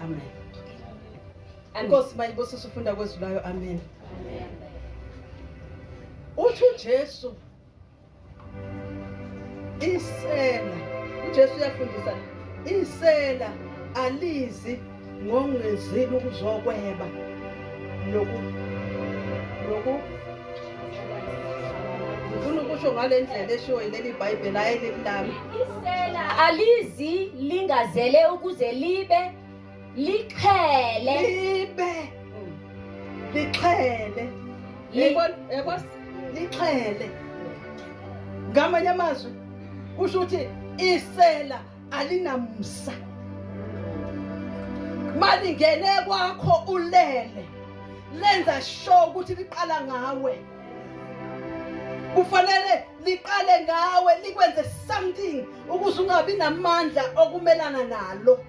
Amen. Inkosi mayibusise ufunda kwezwi layo. Amen. Uthi uJesu isela, uJesu uyafundisa, isela alizi ngongezile ukuzokweba noku noku ngifuna ukusho ngale ndlela eshiwo yileli Bhayibheli, hayi lelami. Isela alizi lingazele ukuze libe lixhele. Libe lixhele. Yabona, yabona, lixhele. Ngamanye amazwi kusho ukuthi isela alinamsa. Malingene kwakho ulele, lenza sure ukuthi liqala ngawe. Kufanele liqale ngawe, likwenze something ukuze ungabi namandla okumelana nalo.